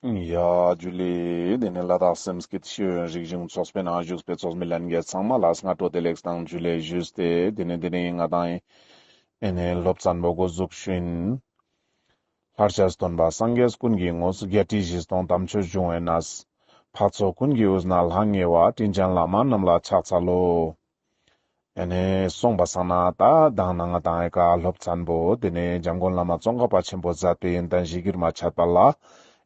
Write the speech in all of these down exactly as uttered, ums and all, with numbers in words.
ཡ་ཇུ་ལེ། དེ་ནས་ལ་དྭགས་སེམས་བསྐྱེད་ཤེས་ཡོན་རིག་གཞུང་ཚོགས་པའི་ནང་བཞུགས་པའི་ཚོགས་མི་ལྷན་རྒྱས་ཚང་མ་ལ་སྔ་དྲོ་བདེ་ལེགས་དང་ཇུ་ལེ་ཞུས་ཏེ། དེ་ནས་དེ་རིང་ང་དང་ཨེ་ནས་སློབ་ཚན་པོ་འགོ་འཛུགས་ཞུ་ཡིན། ལྷར་བཅས་སྟོན་པ་སངས་རྒྱས་ཀུན་གྱི་ངོ་བོ། བརྒྱད་ཁྲི་བཞི་སྟོང་དམ་ཆོས་འབྱུང་བའི་གནས། འཕགས་ཚོགས་ཀུན་གྱི་དབུས་ན་ལྷང་ངེ་བ། དྲིན་ཅན་བླ་མ་རྣམས་ལ་ཕྱག་འཚལ་ལོ། ཨེ་ནས་སོང་པ་སང་ན་ད་དང་ན་ང་དང་ཨེ་ཀ་སློབ་ཚན་པོ་དེ་ནས་འཇམ་མགོན་བླ་མ་ཙོང་ཁ་པ་ཆེན་པོས་མཛད་པའི་ཡོན་ཏན་གཞིར་གྱུར་མ་འཆད་པ་ལ་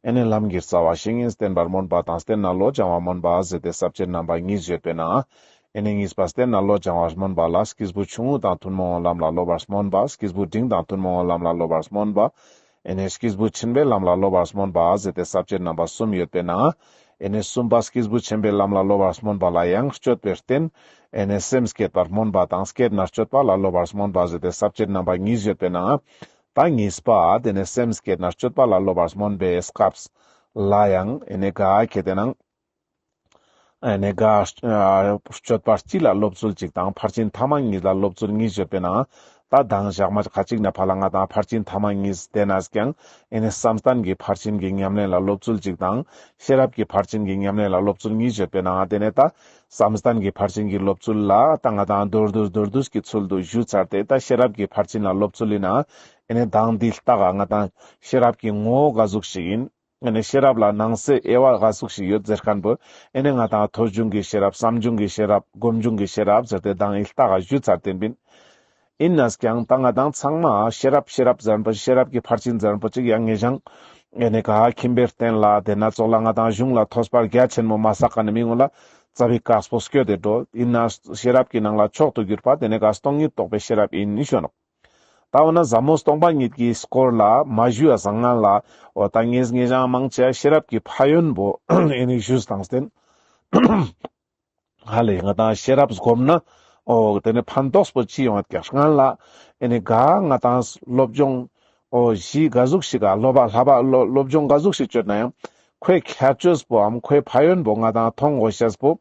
ཨེ་ནས་ལམ་གྱི་རྩ་བ་བཤེས་གཉེན་བསྟེན་པར་སྨོན་པ་དང་བསྟེན་ནས་བློ་སྦྱང་བར་སྨོན་པ་ཟེར་ཏེ་ས་བཅད་རྣམ་པ་གཉིས་ཡོད་པའི་ནང་ཨེ་ནས་གཉིས་པ་བསྟེན་ནས་བློ་སྦྱང་བར་སྨོན་པ་ལ་སྐྱེས་བུ་ཆུང་ངུ་དང་ཐུན་མོང་བའི་ལམ་ལ་སློབ་པར་སྨོན་པ། སྐྱེས་བུ་འབྲིང་དང་ཐུན་མོང་བའི་ལམ་ལ་སློབ་པར་སྨོན་པ། ཨེ་ནས་སྐྱེས་བུ་ཆེན་པོའི་ལམ་ལ་སློབ་པར་སྨོན་པ་ཟེར་ཏེ་ས་བཅད་རྣམ་པ་གསུམ་ཡོད་པའི་ནང་ཨེ་ནས་གསུམ་པ་སྐྱེས་བུ་ཆེན་པོའི་ལམ་ལ་སློབ་པར་སྨོན་པ་ལ་ཡང་སྤྱོད་པའི་རྟེན་ཨེ་ནས་སེམས་བསྐྱེད་པར་སྨོན་པ་དང་བསྐྱེད་ནས་སྤྱོད་པ་ལ་སློབ་པར་སྨོན་པ་ཟེར་ཏེ་ས་བཅད་རྣམ་པ་གཉིས་ཡོད་པའི་ནང་ད་གཉིས་པ་དེ་ནས་སེམས་བསྐྱེད་ནས་སྤྱོད་པ་ལ་སློབ་པར་སྨོན་པའི་སྐབས་ལ་ཡང་ཨེ་ནས་ག་ཁེ་ཏེ་ནང་ཨེ་ནས་ག་ཨ་སྤྱོད་པ་སྤྱི་ལ་སློབ་ཚུལ་གཅིག་དང་ཕར་ཕྱིན་ཐ་མ་གཉིས་ལ་སློབ་ཚུལ་གཉིས་ཡོད་པའི་ནང་ད་དང་ཞག་མ་ཁ་ཅིག་ནས་ཕར་ལ་ང་དང་ཕར་ཕྱིན་ཐ་མ་གཉིས་དེ་ནས་ཀྱང་ཨེ་ནས་བསམ་གཏན་གྱི་ཕར་ཕྱིན་གྱི་ཉམས་ལེན་ལ་སློབ་ཚུལ་གཅིག་དང་ཤེས་རབ་ཀྱི་ཕར་ཕྱིན་གྱི་ཉམས་ལེན་ལ་སློབ་ཚུལ་གཉིས་ཡོད་པའི་ནང་དེ་ནས་ད་བསམ་གཏན་གྱི་ཕར་ཕྱིན་གྱི་སློབ་ཚུལ་ལ་ད་ང་དང་མདོར་བསྡུས་མདོར་བསྡུས་ཀྱི་ཚུལ་དུ་ཞུ་ཚར་ཏེ། ད་ཤེས་རབ་ཀྱི་ཕར་ཕྱིན་ལ་སློབ་ཚུལ་ཡིན་ན་ཨེ་ནས་དང་འདི་ལྟ་ག་ང་དང་ཤེས་རབ་ཀྱི་ངོ་བོ་ག་ཟུག་ཞིག་ཡིན། ཨེ་ནས་ཤེས་རབ་ལ་ནང་གསེས་དབྱེ་བ་ག་ཟུག་ཞིག་ཡོད་ཟེར་མཁན་པོ་ཨེ་ནས་ང་དང་ཐོས་བྱུང་གི་ཤེས་རབ་བསམ་བྱུང་གི་ཤེས་རབ་སྒོམ་བྱུང་གི་ཤེས་རབ་ཟེར་ཏེ་དང་ཨི་ལྟ་ག་ཞུ་ཚར་ཏེ་ཡིན། ཡིན་ནས་ཀྱང་ད་ང་དང་ཚང་མ་ཤེས་རབ་ཤེས་རབ་ཟེར་མཁན་པོ་ཤེས་རབ་ཀྱི་ཕར་ཕྱིན་ཟེར་མཁན་པོ་ཅིག་ཡང་ངེས་ཀྱང་ཨེ་ནས་ག་ཁྱིམ་པའི་རྟེན་ལ་དེ་ན་ཙོགས་ལ་ང་དང་གཞུང་ལ་ཐོས་པ་རྒྱ་ཆེན་མོ་མ་བསགས་ཀ་ནས་མི་ངོ་ལ་རྩ་བའི་དཀགས་པོ་སྐྱོད་དེ་འགྲོ། ཡིན་ན་ཤེས་རབ་ཀྱི་ནང་ལ་མཆོག་ཏུ་གྱུར་པ་དེ་ནས་ག་སྟོང་ཉིད་རྟོགས་པའི་ཤེས་རབ་ཡིན་ནི་ཞུ་ནོག། ད་འོ་ན་ཟབ་མོ་སྟོང་པ་ཉིད་ཀྱི་སྐོར་ལ་མ་ཞུ་བ་སང་སྔན་ལ་འོ་ད་ངེས་ངེས་ཀྱང་མང་ཆེ་ཤེས་རབ་ཀྱི་ཕན་ཡོན་པོ་ཨེ་ནི་ཞུས་དང་བསྟན། ཧ་ལེ་ང་དང་ཤེས་རབ་སྒོམ་ན་འོ་དེ་ནི་ཕན་ཐོགས་པོ་ཅི་ཡོང་བ་ཀྱང་སྔན་ལ་ཨེ་ནི་ག་ང་དང་སློབ་སྦྱོང་འོ་གཞི་ག་ཟུག་ཞིག་ག་སློབ་པ་ལྷ་པ་སློབ་སློབ་སྦྱོང་ག་ཟུག་ཞིག་བཅོས་ན་ཡང་ཁོའི་ཁྱད་ཆོས་པོའམ་ཁོའི་ཕན་ཡོན་པོ་ང་དང་མཐོང་དགོས་ཤེས་པོ་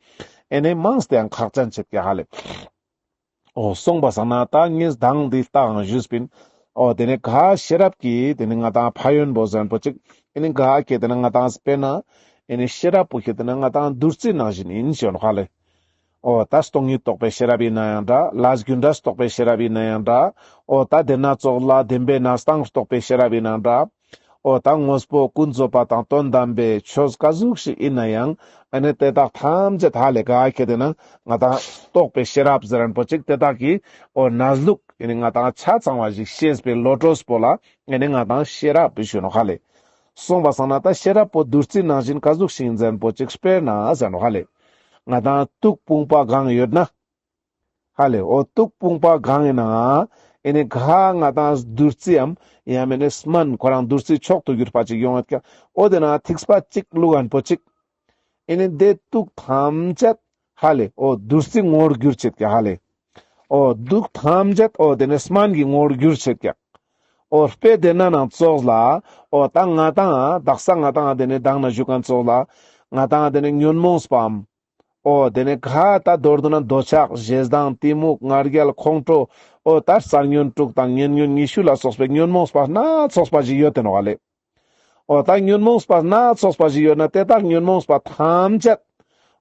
ཨེ་ནི་མང་སྟེ་ཡང་ཁག་ཅན་ཆེད་ཀྱི་ཧ་ལེ། འོ་སོང་པ་སང་ན་ད་ངས་དང་འདི་ལྟའང་ཞུས་པིན། འོ་དེ་ནས་ག་ཤེས་རབ་ཀྱི་དེ་ནས་ང་དང་ཕན་ཡོན་པོ་ཟེར་མཁན་པོ་ཅིག་ཨེ་ནི་ག་ཁེ་ཏེ་ན་ང་དང་དཔེར་ན་ཨེ་ནི་ཤེས་རབ་པོ་ཁེ་ཏེ་ན་ང་དང་བདུད་རྩི་ནང་བཞིན་ཡིན་ཞེས་ནོག་ཧ་ལེ། འོ་ད་སྟོང་ཉིད་རྟོགས་པའི་ཤེས་རབ་ཡིན་ན་ཡང་འདྲ། ལས་རྒྱུ་འབྲས་རྟོགས་པའི་ཤེས་རབ་ཡིན་ན་ཡང་འདྲ། འོ་ད་དེ་ན་ཙོགས་ལ་བདེན་པའི་གནས་སྟངས་རྟོགས་པའི་ཤེས་རབ་ཡིན་ན་འདྲ། འོ་ད་དངོས་པོ་ཀུན་རྫོབ་པ་དང་དོན་དམ་པའི་ཆོས་ག་ཟུག་ཞིག་ཡིན་ན་ཡང་ཨེ་ནི་དེ་དག་ཐམས་ཅད་ཧ་ལེ་ག་ཁེ་ཏེ་ན་ང་དང་རྟོགས་པའི་ཤེས་རབ་ཟེར་མཁན་པོ་ཅིག་དེ་དག་གི་འོ་གནས་ལུགས་ཨེ་ནི་ང་དང་ཆ་ཚང་བ་ཞིག་ཤེས་པའི་བློ་གྲོས་པོ་ལ་ཨེ་ནི་ང་དང་ཤེས་རབ་ཞུ་ནོག་ཧ་ལེ། སོང་པ་སང་ན་ད་ཤེས་རབ་པོ་བདུད་རྩི་ནང་བཞིན་ག་ཟུག་ཞིག་ཡིན་ཟེར་མཁན་པོ་ཅིག་དཔེར་ན་ཟེར་ནོག་ཧ་ལེ། ང་དང་དུག་ཕུང་པོ་གང་ཡོད་ན། ཧ་ལེ། འོ་དུག་ཕུང་པོ་གང་ཡིན་ན། ཨེ་ནི་ག་ང་དང་བདུད་རྩིའམ་ཡང་མེན་ན་སྨན་ཁོ་རང་བདུད་རྩི་མཆོག་ཏུ་གྱུར་པ་ཅིག་ཡོང་ཡོད་ཀྱང་འོ་དེ་ན་ཐིགས་པ་གཅིག་བླུགས་མཁན་པོ་ཅིག་ཨེ་ནི་དེ་དུག་ཐམས་ཅད་ཧ་ལེ་འོ་བདུད་རྩི་ངོ་བོར་གྱུར་ཆེད་ཀྱང་ཧ་ལེ། འོ་དུག་ཐམས་ཅད་འོ་དེ་ནི་སྨན་གྱི་ངོ་བོར་གྱུར་ཆེད་ཀྱང་། འོ་དཔེ་དེ་ན་ནང་ཙོགས་ལ་འོ་ད་ང་དང་དག་ས་ང་དང་དེ་ནི་དང་ན་ཞུ་མཁན་ཙོགས་ལ་ང་དང་དེ་ནི་ཉོན་མོངས་པའམ། འོ་དེ་ནས་ག་ད་མདོར་བསྡུ་ན་འདོད་ཆགས་ཞེ་སྡང་གཏི་མུག་ང་རྒྱལ་ཁོང་ཁྲོ། འོ་ད་རྩ་ཉོན་དྲུག་དང་ཉེ་ཉོན་ཉི་ཤུ་ལ་སོགས་པའི་ཉོན་མོངས་པ་སྣ་ཚོགས་པ་ཞིག་ཡོད་དེ་ནོག་ལེ། འོ་ད་ཉོན་མོངས་པ་སྣ་ཚོགས་པ་ཞིག་ཡོད་ན་དེ་དག་ཉོན་མོངས་པ་ཐམས་ཅད་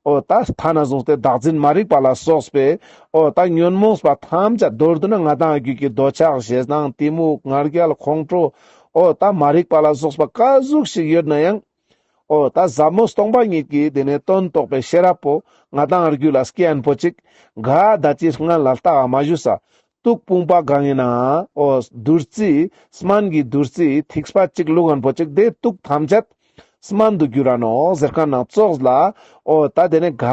འོ་ད་ཐ་ན་བཟུང་སྟེ་བདག་འཛིན་མ་རིག་པ་ལ་སོགས་པའི་འོ་ད་ཉོན་མོངས་པ་ཐམས་ཅད་མདོར་བསྡུ་ན་ང་དང་རྒྱུད་ཀྱི་འདོད་ཆགས་ཞེ་སྡང་གཏི་མུག་ང་རྒྱལ་ཁོང་ཁྲོ་འོ་ད་མ་རིག་པ་ལ་སོགས་པ་ག་ཟུག་ཞིག་ཡོད་ན་ཡང་། འོ་ད་ཟབ་མོ་སྟོང་པ་ཉིད་ཀྱི་དེ་ནས་དོན་རྟོགས་པའི་ཤེས་རབ་པོ་ང་དང་རྒྱུད་ལ་སྐྱེ་ཡན་པོ་ཅིག་ག་ད་ཅི་སྔན་ལ་ལྟ་ག་མ་ཞུས་ས། དུག་ཕུང་པོ་གང་ཡིན་ན་འོ་བདུད་རྩི་སྨན་གྱི་བདུད་རྩི་ཐིགས་པ་གཅིག་བླུགས་ཡན་པོ་ཅིག་དེ་དུག་ཐམས་ཅད་སྨན་དུ་འགྱུར་ར་ནོག་ཟེར་མཁན་ནང་ཙོགས་ལ། འོ་ད་དེ་ནས་ག་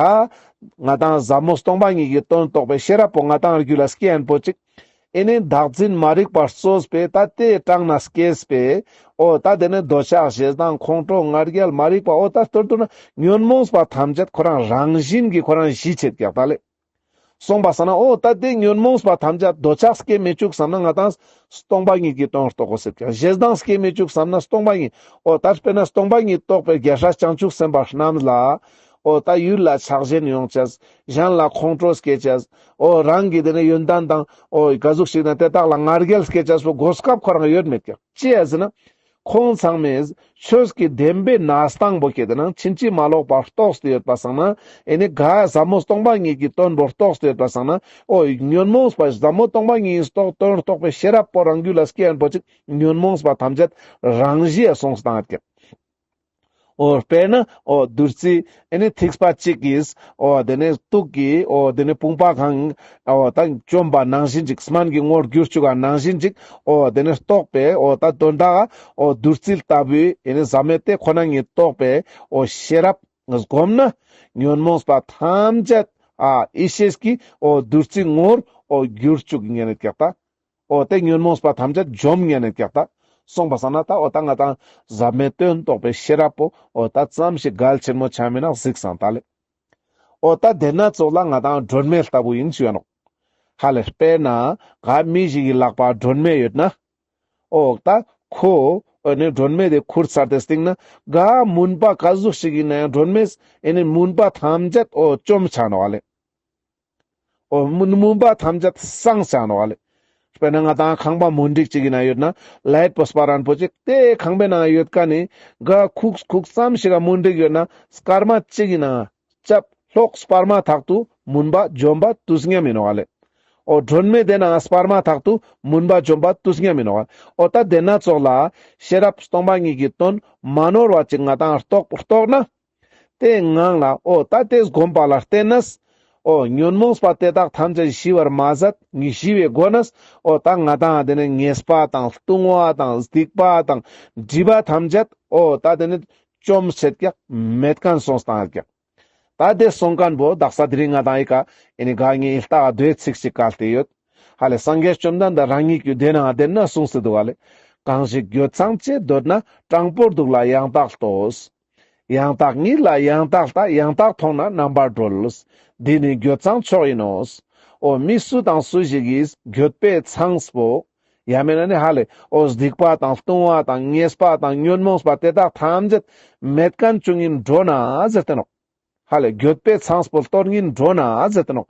ང་དང་ཟབ་མོ་སྟོང་པ་ཉིད་ཀྱི་དོན་རྟོགས་པའི་ཤེས་རབ་པོ་ང་དང་རྒྱུད་ལ་སྐྱེ་ཡན་པོ་ཅིག་ཨེ་ནི་བདག་འཛིན་མ་རིག་པ་གཙོས་པའི་ད་དེ་དྲངས་ན་སྐྱེས་པའི་འོ་ད་དེ་ནི་འདོད་ཆགས་ཞེ་སྡང་ཁོང་ཁྲོ་ང་རྒྱལ་མ་རིག་པ་འོ་ད་མདོར་བསྡུ་ན་ཉོན་མོངས་པ་ཐམས་ཅད་ཁོ་རང་རང་བཞིན་གྱིས་ཁོ་རང་ཞི་བྱེད་ཀྱག་ད་ལེ། སོང་པ་སང་ན་འོ་ད་དེ་ཉོན་མོངས་པ་ཐམས་ཅད་འདོད་ཆགས་སྐྱེ་མི་བཅུག་བསམ་ན་ང་དང་སྟོང་པ་ཉིད་ཀྱི་དོན་རྟོགས་དགོས་ཟེར་ཀྱག་ཞེ་སྡང་སྐྱེ་མི་བཅུག་བསམ་ན་སྟོང་པ་ཉིད་འོ་ད་དཔེར་ན་སྟོང་པ་ཉིད་རྟོགས་པའི་རྒྱལ་སྲས་བྱང་ཆུབ་སེམས་དཔའ་རྣམས་ལ། འོ་ད་ཡུལ་ལ་ཆགས་ཞེན་ཡོང་ཅེས། གཞན་ལ་ཁོང་ཁྲོ་སྐྱེ་ཅེས། འོ་རང་གི་དེ་ནས་ཡོན་ཏན་དང་འོ་ག་ཟུག་ཞིག་ན་དེ་དག་ལ་ང་རྒྱལ་སྐྱེ་ཅེས་པོ་གོ་སྐབས་ཁོ་རང་ཡོད་མེད་ཀྱག་ཅི་ཡ་ཟེར་ན། ཁོང་ཚང་མས་ཆོས་ཀྱི་བདེན་པའི་གནས་སྟངས་པོ་ཁྱེར་ཏེ་ན་ཕྱིན་ཅི་མ་ལོག་པ་རྟོགས་ཏེ་ཡོད་པ་སང་ན། ཨེ་ནི་ག་ཟབ་མོ་སྟོང་པ་ཉིད་ཀྱི་དོན་པོ་རྟོགས་ཏེ་ཡོད་པ་སང་ན། འོ་ཉོན་མོངས་པ་ཟབ་མོ་སྟོང་པ་ཉིད་རྟོགས་དོན་རྟོགས་པའི་ཤེས་རབ་པོ་རང་རྒྱུད་ལ་སྐྱེ་ཡན་པོ་ཅིག་ཉོན་མོངས་པ་ཐམས་ཅད་རང་ཞི་ཡ་སོང་སྟངས་ཀྱི། འོ་དཔེར་ན་འོ་བདུད་རྩི་ཨེ་ནི་ཐིགས་པ་གཅིག་གིས་འོ་དེ་ནི་དུག་གི་འོ་དེ་ནི་དཔུང་པ་གང་འོ་ད་བཅོམ་པ་ནང་བཞིན་ཅིག་སྨན་གྱི་ངོར་གྱུར་བཅུག་ག་ནང་བཞིན་ཅིག་འོ་དེ་ནི་རྟོགས་པའི་འོ་ད་དོན་དག་འོ་བདུད་རྩི་ལྟ་བུའི་ཨེ་ནི་ཟབ་མོ་དེ་ཁོ་ན་ཉིད་རྟོགས་པའི་འོ་ཤེས་རབ་སྒོམ་ན་ཉོན་མོངས་པ་ཐམས་ཅད་ཨ་ཡེ་ཤེས་ཀྱི་འོ་བདུད་རྩི་ངོར་འོ་གྱུར་བཅུག་ཉན་ནི་ཀྱག་ད། འོ་དེ་ཉོན་མོངས་པ་ཐམས་ཅད་འཇོམས་ཉན་ནི་ཀྱག་ད། སོང་པ་སང་ན་ད་འོ་ད་ང་དང་ཟབ་མོའི་དོན་རྟོགས་པའི་ཤེས་རབ་པོ་འོ་ད་ཙམ་ཞིག་གལ་ཆེན་མོ་ཆ་མེད་ན་གཟིགས་སང་ད་ལེ། འོ་ད་དེ་ན་ཙོགས་ལ་ང་དང་སྒྲོན་མེ་ལྟ་བུ་ཡིན་ཞུ་ཡ་ནོག་ཧ་ལེ་དཔེར་ན་ག་མི་ཞིག་གི་ལག་པ་སྒྲོན་མེ་ཡོད་ན། འོ་ད་ཁོ་ཨེ་ནི་སྒྲོན་མེ་དེ་ཁུར་ཚར་ཏེ་སྟིང་ན་ག་མུན་པ་ག་ཟུག་ཞིག་ཡིན་ན་ཡང་སྒྲོན་མེས་ཨེ་ནི་མུན་པ་ཐམས་ཅད་འོ་བཅོམ་ཆ་ནོག་ལེ། འོ་མུན་མུན་པ་ཐམས་ཅད་སངས་ཆ་ནོག་ལེ། དཔེར་ན་ང་དང་ཁང་པ་མུན་དིག་ཅིག་ཡིན་ན་ཡོད་ན་ལའིཊ་པོ་སྤར་རན་པོ་ཅིག་དེ་ཁང་པའི་ནང་ཡོད་ཀ་ནི་ག་ཁུག་ཁུག་ཙམ་ཞིག་ག་མུན་དིག་ཡོད་ན་སྐར་མ་གཅིག་ཡིན་ན་ཅབ་ལྷོག་སྤར་མ་ཐག་ཏུ་མུན་པ་འཇོམས་པ་དུས་མཉམ་ཡིན་ནོག་ལེ། འོ་སྒྲོན་མེ་དེ་ནང་སྤར་མ་ཐག་ཏུ་མུན་པ་འཇོམས་པ་དུས་མཉམ་ཡིན་ནོག་འོ་ད་དེ་ན་ཙོགས་ལ་ཤེས་རབ་སྟོང་པ་ཉིད་ཀྱི་དོན་མ་ནོར་བ་ཅིག་ང་དང་རྟོགས་རྟོགས་ན། དེ་ངང་ལ་འོ་ད་དེ་སྒོམ་པ་ལ་བརྟེན་ནས། འོ་ཉོན་མོངས་པ་དེ་དག་ཐམས་ཅད་ཞི་བར་མ་ཟད་ཉིད་ཞི་བའི་སྒོ་ནས། འོ་ད་ང་དང་དེ་ནི་ཉེས་པ་དང་ལྟུང་བ་དང་སྡིག་པ་དང་སྒྲིབ་པ་ཐམས་ཅད་འོ་ད་དེ་ནི་བཅོམ་ཆེད་ཀྱག་མེད་མཁན་སོང་སྟངས་ཀྱག་ད་དེ་སོང་མཁན་པོ་དག་ས་དེ་རིང་ང་དང་ཨི་ཀ་ཨེ་ནི་ག་ངའི་ལྟ་བ་དོའི་ཚིག་ཅིག་བཀལ་ཏེ་ཡོད། ཧ་ལེ་སངས་རྒྱས་བཅོམ་ལྡན་འདས་རང་ཉིད་ཀྱི་དེ་ནང་དེ་ན་གསུངས་ཏེ་འདུག་ག་ལེ། གང་ཞིག་འགྱོད་ཚངས་བྱེད་འདོད་ན། དྲང་པོར་འདུག་ལ་ཡང་དག་ལྟོས། ཡང་དག་ཉིད་ལ་ཡང་དག་ལྟ། ཡང་དག་མཐོང་ན་རྣམ་པར་གྲོལ། འདི་ནི་འགྱོད་ཚངས་མཆོག་ཡིན་ནོ། འོ་མི་སུ་དང་སུ་ཞིག་གིས་འགྱོད་པའི་ཚངས་པོ། ཡང་མེད་ན་ནི་ཧ་ལེ་འོ་སྡིག་པ་དང་ལྟུང་བ་དང་ཉེས་པ་དང་ཉོན་མོངས་པ་དེ་དག་ཐམས་ཅད་མེད་མཁན་བྱུང་ཡིན་འགྲོ་ན་ཟེར་ཏེ་ནོག་ཧ་ལེ་འགྱོད་པའི་ཚངས་པོ་གཏོར་ཉིན་འགྲོ་ན་ཟེར་ཏེ་ནོག་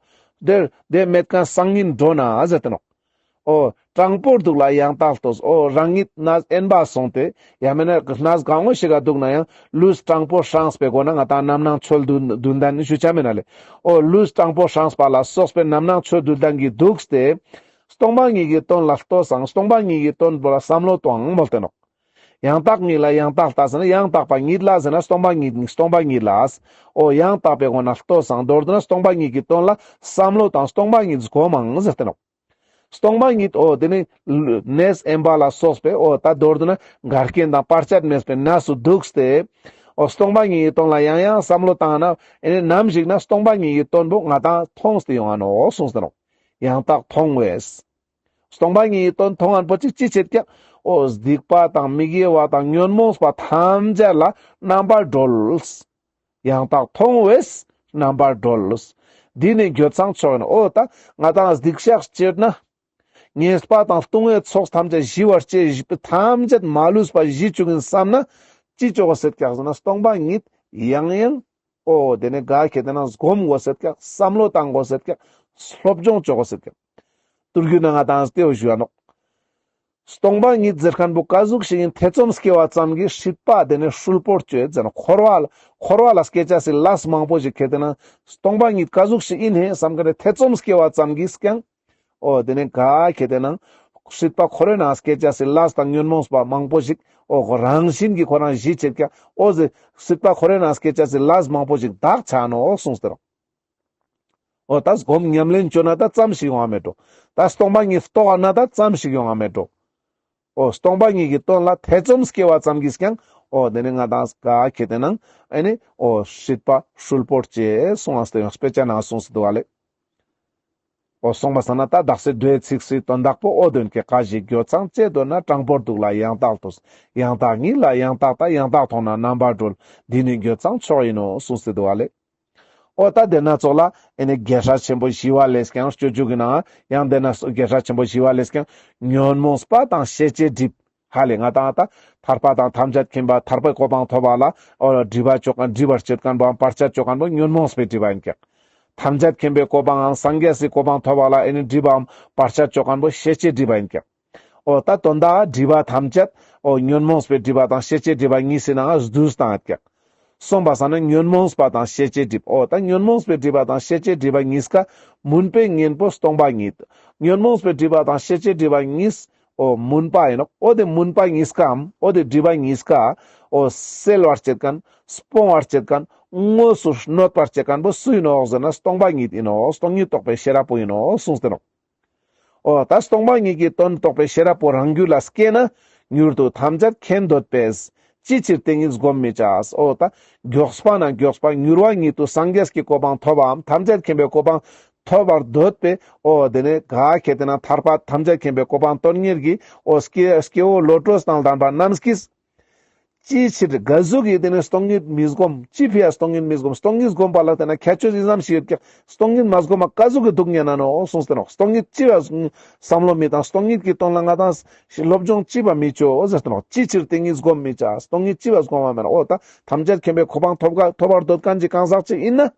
དེ་དེ་མེད་མཁན་སངས་ཉིན་འགྲོ་ན་ཟེར་ཏེ་ནོག་འོ་དྲང་པོར་འདུག་ལ་ཡང་དག་ལྟོས། འོ་རང་ཉིད་ནས་དབེན་པ་སོང་སྟེ་ཡང་མེད་ན་གནས་གང་བོ་ཞིག་ག་འདུག་ན་ཡང་ལུས་དྲང་པོ་སངས་པའི་སྒོ་ན་ང་དང་རྣམ་སྣང་ཆོས་བདུན་བདུན་ལྡན་ནི་ཞུ་ཆ་མེད་ན་ལེ། འོ་ལུས་དྲང་པོ་སངས་པ་ལ་སོགས་པའི་རྣམ་སྣང་ཆོས་བདུན་ལྡན་གྱིས་འདུག་སྟེ། སྟོང་པ་ཉིད་ཀྱི་དོན་ལ་ལྟོས་སང་སྟོང་པ་ཉིད་ཀྱི་དོན་པོ་ལ་བསམ་བློ་གཏོང་མོལ་ཏེ་ནོག་ཡང་དག་ཉིད་ལ་ཡང་དག་ལྟ་ཟེར་ན་ཡང་དག་པ་ཉིད་ལ་ཟེར་ན་སྟོང་པ་ཉིད་སྟོང་པ་ཉིད་ལ། འོ་ཡང་དག་པའི་སྒོ་ནས་ལྟོས་སང་མདོར་བསྡུ་ན་སྟོང་པ་ཉིད་ཀྱི་དོན་ལ་བསམ་བློ་དང་སྟོང་པ་ཉིད་སྒོམ་མང་ཟེར་ཏེ་ནོག་སྟོང་པ་ཉིད་འོ་དེ་ནི་གནས་དབེན་པ་ལ་སོགས་པའི་འོ་ད་མདོར་བསྡུ་ན་འགལ་རྐྱེན་དང་བར་ཆད་མེད་པའི་གནས་སུ་འདུག་སྟེ། འོ་སྟོང་པ་ཉིད་ཀྱི་དོན་ལ་ཡང་ཡང་བསམ་བློ་བཏང་ན་ཨེ་ནི་ནམ་ཞིག་ན་སྟོང་པ་ཉིད་ཀྱི་དོན་པོ་ང་དང་མཐོང་སྟེ་ཡོང་ང་ནོག་གསུངས་ཏེ་ནོག་ཡང་དག་མཐོང་བས། སྟོང་པ་ཉིད་ཀྱི་དོན་མཐོང་ངན་པོ་ཅིག་ཅི་བྱེད་ཀྱང་། འོ་སྡིག་པ་དང་མི་དགེ་བ་དང་ཉོན་མོངས་པ་ཐམས་ཅད་ལ་རྣམ་པར་གྲོལ། ཡང་དག་མཐོང་བས་རྣམ་པར་གྲོལ། འདི་ནི་འགྱོད་ཚངས་མཆོག་ཡིན་ནོ། འོ་ད་ང་དང་སྡིག་བཤགས་བྱེད་ན། ཉེས་པ་དང་ལྟུང་བའི་ཚོགས་ཐམས་ཅད་ཞི་བར་བྱེད། ཐམས་ཅད་མ་ལུས་པ་ཞི་བཅུག་ཡིན་བསམ་ན། ཅི་བཅོ་དགོས་ཟེར་ཀྱག་ཟེར་ན་སྟོང་པ་ཉིད་ཡང་ཡང་། འོ་དེ་ནི་ག་ཁེ་དེ་ན་སྒོམ་དགོས་ཟེར་ཀྱག་བསམ་བློ་བཏང་དགོས་ཟེར་ཀྱག་སློབ་སྦྱོང་བཅོ་དགོས་ཟེར་ཀྱག་དུར་རྒྱུད་ན་ང་དང་ལྟེ་བ་ཞུ་བ་ནོག་སྟོང་པ་ཉིད་ཟེར་མཁན་པོ་ག་ཟུག་ཞིག་ཡིན་ཐེ་ཚོམ་སྐྱེ་བ་ཙམ་གྱིས་སྲིད་པ་དེ་ནི་ཧྲུལ་པོར་བཅོས་ཟེར་ན་འཁོར་བ་ལ་འཁོར་བ་ལ་སྐྱེ་ཅེས་སི་ལས་མང་པོ་ཞིག་ཁེ་དེ་ན་སྟོང་པ་ཉིད་ག་ཟུག་ཞིག་ཡིན་ཧེ་བསམ་མཁན་ནི་ཐེ་ཚོམ་སྐྱེ་བ་ཙམ་གྱིས་ཀྱང་། འོ་དེ་ནི་ག་ཁེ་དེ་ན་སྲིད་པ་འཁོར་བའི་ནང་སྐྱེ་ཅེས་སི་ལས་དང་ཉོན་མོངས་པ་མང་པོ་ཞིག་འོ་ཁོ་རང་བཞིན་གྱིས་ཁོ་རང་ཞི་བྱེད་ཀྱག་འོ་ཟེ་སྲིད་པ་འཁོར་བའི་ནང་སྐྱེ་ཅེས་སི་ལས་མང་པོ་ཞིག་དག་ཆ་ནོག་གསུངས་ཏེ་རོ། འོ་ད་སྒོམ་ཉམས་ལེན་བཅོ་ན་ད་ཙམ་ཞིག་ཡོང་བ་མེད་འགྲོ། ད་སྟོང་པ་ཉིད་རྟོགས་ན་ད་ཙམ་ཞིག་ཡོང་བ་མེད་འགྲོ། འོ་སྟོང་པ་ཉིད་ཀྱི་དོན་ལ་ཐེ་ཚོམ་སྐྱེ་བ་ཙམ་གྱིས་ཀྱང་། འོ་དེ་ནི་ང་དང་ག་ཁེ་དེ་ན་ཨེ་ནི་འོ་སྲིད་པ་ཧྲུལ་པོར་བཅོས་གསུངས་ཏེ་ཡང་དཔེ་ཆ་ནང་གསུངས་སུ་འདུག་བ་ལེ། འོ་སོང་པ་སང་ན་ད་དག་སེ་མདོའི་ཚིག་སི་དོན་དག་པོ་འོ་དོན་གྱི་ག་ཞིག་འགྱོད་ཚངས་བྱེད་འདོད་ན། དྲང་པོར་འདུག་ལ་ཡང་དག་ལྟོས། ཡང་དག་ཉིད་ལ་ཡང་དག་ལྟ། ཡང་དག་མཐོང་ན་རྣམ་པར་གྲོལ། འདི་ནི་འགྱོད་ཚངས་མཆོག་ཡིན་ནོ་གསུངས་སུ་འདུག་བ་ལེ། འོ་ད་དེ་ན་ཙོགས་ལ་ཨེ་ནི་རྒྱལ་སྲས་ཆེན་པོ་ཞི་བ་ལྷས་ཀྱང་སྤྱོད་འཇུག་གི་ནང་ཡང་དེ་ན་རྒྱལ་སྲས་ཆེན་པོ་ཞི་བ་ལྷས་ཀྱང་ཉོན་མོངས་པ་དང་ཤེས་བྱའི་སྒྲིབ། ཧ་ལེ་ང་དང་ད་ཐར་པ་དང་ཐམས་ཅད་མཁྱེན་པ་ཐར་པའི་གོ་འཕང་ཐོབ་པ་ལ་འོ་སྒྲིབ་པ་བཅོ་མཁན་སྒྲིབ་པར་བྱེད་མཁན་པོའམ་བར་ཆད་བཅོ་མཁན་པོ་ཉོན་མོངས་པའི་སྒྲིབ་པ་ཡིན་ཀྱག་ཐམས་ཅད་མཁྱེན་པའི་གོ་འཕང་ངམ་སངས་རྒྱས་སི་གོ་འཕང་ཐོབ་པ་ལ་ཨེ་ནི་སྒྲིབ་པའམ་བར་ཆད་བཅོ་མཁན་པོ་ཤེས་བྱའི་སྒྲིབ་པ་ཡིན་ཀྱག་འོ་ད་དོན་དག་སྒྲིབ་པ་ཐམས་ཅད་འོ་ཉོན་མོངས་པའི་སྒྲིབ་པ་དང་ཤེས་བྱའི་སྒྲིབ་པ་གཉིས་སི་ནང་ང་བསྡུས་བཏང་ཡོད་ཀྱག། སོང་པ་སང་ན་ཉོན་མོངས་པ་དང་ཤེས་བྱའི་སྒྲིབ། འོ་ད་ཉོན་མོངས་པའི་སྒྲིབ་པ་དང་ཤེས་བྱའི་སྒྲིབ་པ་གཉིས་ཀ་མུན་པའི་གཉེན་པོ་སྟོང་པ་ཉིད། ཉོན་མོངས་པའི་སྒྲིབ་པ་དང་ཤེས་བྱའི་སྒྲིབ་པ་གཉིས་འོ་མུན་པ་ཡིན་ནོག། འོ་དེ་མུན་པ་གཉིས་ཀའམ་འོ་དེ་སྒྲིབ་པ་གཉིས་ཀ་འོ་སེལ་བར་བྱེད་མཁན། སྤོང་བར་བྱེད་མཁན། དངོས་སུ་གནོད་པར་བྱེད་མཁན་པོ་སུ་ཡིན་ནོག་ཟེར་ན་སྟོང་པ་ཉིད་ཡིན་ནོག། སྟོང་ཉིད་རྟོགས་པའི་ཤེས་རབ་པོ་ཡིན་ནོག་གསུངས་ཏེ་ནོག། འོ་ད་སྟོང་པ་ཉིད་ཀྱི་དོན་རྟོགས་པའི་ཤེས་རབ་པོ་རང་རྒྱུད་ལ་སྐྱེས་ན། མྱུར་དུ་ཐམས་ཅད་མཁྱེན་འདོད་པས། ཅི་ཕྱིར་དེ་ཉིད་བསྒོམ་མི་བྱ། འོ་ད་མགྱོགས་པ་ན་མགྱོགས་པ་མྱུར་བ་ཉིད་དུ་སངས་རྒྱས་ཀྱི་གོ་འཕང་ཐོབ་བམ་ཐམས་ཅད་མཁྱེན་པའི་གོ་འཕང་ཐོབ་པར་འདོད་པའི་འོ་དེ་ནས་ག་ཁེ་ཏེ་ན་ཐར་པ་ཐམས་ཅད་མཁྱེན་པའི་གོ་འཕང་དོན་གཉེར་གྱི་འོ་སྐྱེ་སྐྱེ་བོ་བློ་གྲོས་དང་ལྡན་པ་རྣམས་ཀྱིས། ཅིའི་ཕྱིར་ག་ཟུག་གི་དེ་ནས་སྟོང་ཉིད་མི་སྒོམ། ཅི་ཕི་ཡ་སྟོང་ཉིད་མི་སྒོམ། སྟོང་ཉིད་སྒོམ་པ་ལ་དེ་ན་ཁྱད་ཆོས་ཨི་ཙམ་ཞིག་ཡོད་ཀྱག། སྟོང་ཉིད་མ་སྒོམ་མ་ག་ཟུག་གི་སྡུག་བསྔལ་ན་ནོག་གསུངས་ཏེ་ནོག། སྟོང་ཉིད་ཅི་བ་བསམ་བློ་མི་བཏང་། སྟོང་ཉིད་ཀྱི་དོན་ལ་ང་དང་སློབ་སྦྱོང་ཅི་བ་མི་ཆོ་ཟེར་ཏེ་ནོག། ཅི་ཕྱིར་དེ་ཉིད་སྒོམ་མི་བྱ། སྟོང་ཉིད་ཅི་བ་སྒོམ་བ་མེད་ནོག། འོ་ད་ཐམས་ཅད་མཁྱེན་པའི་གོ་འཕང་ཐོབ་ག་ཐོབ་པར་འདོད་མཁན་གྱི་གང་ཟག་ཅིག་ཡིན་ན།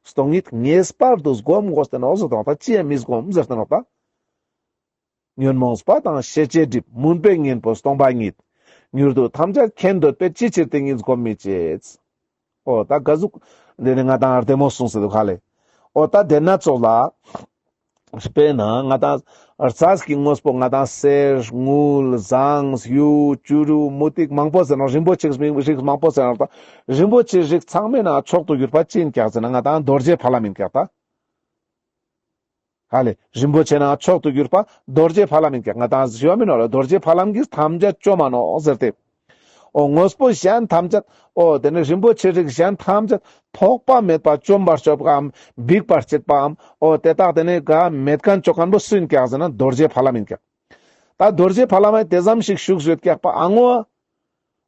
སྟོང་ཉིད་ངེས་པར་དུ་སྒོམ་དགོས་ཏེ་ནོག་ཟེར་ཏེ་ནོག། ད་ཅི་ཡ་མི་སྒོམ་ཟེར་ཏེ་ནོག་ད། ཉོན་མོངས་པ་དང་ཤེས་བྱའི་སྒྲིབ། མུན་པའི་གཉེན་པོ་སྟོང་པ་ཉིད། མྱུར་དུ་ཐམས་ཅད་མཁྱེན་འདོད་པས། ཅི་ཕྱིར་དེ་ཉིད་སྒོམ་མི་བྱེད། འོ་ད་ག་ཟུག་དེ་ནི་ང་དང་བདེ་མོ་གསུངས་སེ་འདུག་ཧ་ལེ། འོ་ད་དེ་ན་ཙོགས་ལ། དཔེར་ན་ང་དང་རྩྭ་གི་དངོས་པོ་ང་དང་གསེར་དངུལ་ཟངས་གཡུ་བྱུ་རུ་མུ་ཏིག་མང་པོ་ཟེར་ནོག། རིན་པོ་ཆེ་རིགས་མང་པོ་ཟེར་ནོག། ད་རིན་པོ་ཆེ་རིགས་ཚང་མའི་ནང་མཆོག་ཏུ་གྱུར་པ་ཅི་ཡིན་ཀྱག་ཟེར་ན་ང་དང་རྡོ་རྗེ་ཕ་ལམ་ཡིན་ཀྱག་ད། ཧ་ལེ། རིན་པོ་ཆེ་ནང་མཆོག་ཏུ་གྱུར་པ་རྡོ་རྗེ་ཕ་ལམ་ཡིན་ཀྱག། ང་དང་ཞུ་བ་མིན་ནོག་ལེ། རྡོ་རྗེ་ཕ་ལམ་གྱིས་ཐམས་ཅད་བཅོམ་མ་ནོག་ཟེར་ཏེ། འོ་དངོས་པོ་གཞན་ཐམས་ཅད་འོ་དེ་ནི་རིན་པོ་ཆེ་རིགས་གཞན་ཐམས་ཅད་ཐོགས་པ་མེད་པ་བཅོམ་པར་སྤྱོད་པའམ་འབིགས་པར་བྱེད་པའམ་འོ་དེ་དག་དེ་ནི་ག་མེད་མཁན་བཅོ་མཁན་པོ་སུ་ཡིན་ཀྱག་ཟེར་ན་རྡོ་རྗེ་ཕ་ལམ་ཡིན་ཀྱག། ད་རྡོ་རྗེ་ཕ་ལམ་དེ་ཙམ་ཞིག་བཞུགས་ཡོད་ཀྱག་པ་ཨ་ངོ་།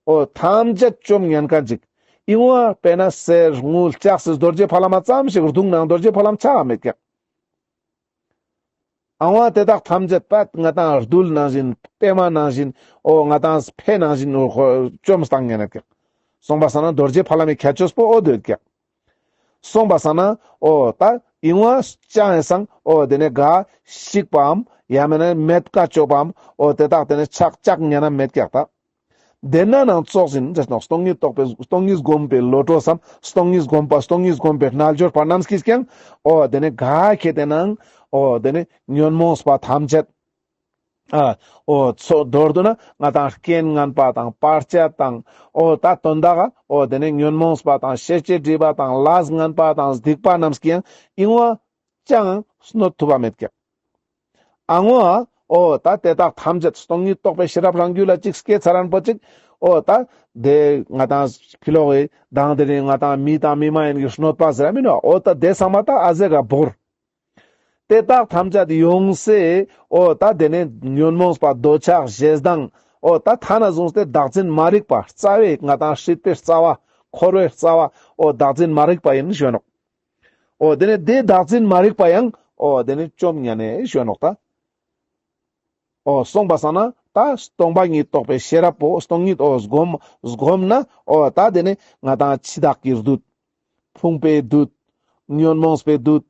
འོ་ཐམས་ཅད་བཅོམ་ཉན་མཁན་ཅིག། ཨིན་བ་དཔེར་ན་གསེར་དངུལ་ལྕགས་སི་རྡོ་རྗེ་ཕ་ལམ་ཙམ་ཞིག་བརྡུངས་ནའང་རྡོ་རྗེ་ཕ་ལམ་ཆག་མེད་ཀྱག། ཨ་བ་དེ་དག་ཐམས་ཅད་པད་ང་དང་རྡུལ་ནང་བཞིན་པད་མ་ནང་བཞིན་འོ་ང་དང་ཕེ་ནང་བཞིན་འོ་བཅོམ་བཏང་ཉན་ཀྱག། སོང་པ་སང་ན་རྡོ་རྗེ་ཕ་ལམ་མི་ཁྱད་ཆོས་པོ་འོ་དེ་ཡོད་ཀྱག། སོང་པ་སང་ན་འོ་ད་ཨིན་བ་ཅང་ཡང་སང་འོ་དེ་ནས་ག་ཞིག་པའམ་ཡང་མེད་ན་མེད་ཀ་བཅོ་བའམ་འོ་དེ་དག་དེ་ནས་ཆག་ཆག་ཉན་ན་མེད་ཀྱག་ད། དེ་ན་ནང་ཙོགས་ཡིན་ཟེར་ནོག། སྟོང་ཉིད་རྟོགས་པའི་སྟོང་ཉིད་སྒོམ་པའི་བློ་གྲོས་སམ་སྟོང་ཉིད་སྒོམ་པ་སྟོང་ཉིད་སྒོམ་པའི་རྣལ་འབྱོར་པ་རྣམས་ཀྱིས་ཀྱང་འོ་དེ་ནི་ག་ཁེ་དེ་ནང་འོ་དེ་ནི་ཉོན་མོངས་པ་ཐམས་ཅད་ཨ་འོ་ཚོ་མདོར་བསྡུ་ན་ང་དང་རྐྱེན་ངན་པ་དང་བར་ཆད་དང་འོ་ད་དོན་དག་འོ་དེ་ནི་ཉོན་མོངས་པ་དང་ཤེས་བྱའི་སྒྲིབ་པ་དང་ལས་ངན་པ་དང་སྡིག་པ་རྣམས་ཀྱིས་ཡང་ཨིན་བ་ཅང་གནོད་ཐུབ་པ་མེད་ཀྱག། ཨ་ངོ་ཨ། འོ་ད་དེ་དག་ཐམས་ཅད་སྟོང་ཉིད་རྟོགས་པའི་ཤེས་རབ་རང་རྒྱུད་ལ་ཅིག་སྐྱེས་ཚར་རན་པོ་ཅིག། འོ་ད་དེ་ང་དང་ཕི་ལོག་གི་དང་དེ་རིང་ང་དང་མི་དང་མི་མ་ཡིན་གྱི་གནོད་པ་ཟེར་ར་མིན་ནོག། འོ་ད་དེ་ཚང་མ་ད་ཨ་ཟེ་ག་བོར། དེ་དག་ཐམས་ཅད་ཡོང་སེ་འོ་ད་དེ་ནས་ཉོན་མོངས་པ་འདོད་ཆགས་ཞེ་སྡང་འོ་ད་ཐ་ན་བཟུང་སྟེ་བདག་འཛིན་མ་རིག་པ་རྩ་བའི་ང་དང་སྲིད་པའི་རྩ་བ་འཁོར་བའི་རྩ་བ་འོ་བདག་འཛིན་མ་རིག་པ་ཡིན་ཞུ་ནོག། འོ་དེ་ནས་དེ་བདག་འཛིན་མ་རིག་པ་ཡང་འོ་དེ་ནས་བཅོམ་ཉན་ནས་ཞུ་ནོག་ད། འོ་སོང་པ་སང་ན་ད་སྟོང་པ་ཉིད་རྟོགས་པའི་ཤེས་རབ་པོ་སྟོང་ཉིད་འོ་སྒོམ་སྒོམ་ན་འོ་ད་དེ་ནས་ང་དང་འཆི་བདག་གི་བདུད། ཕུང་པོའི་བདུད། ཉོན་མོངས་པའི་བདུད།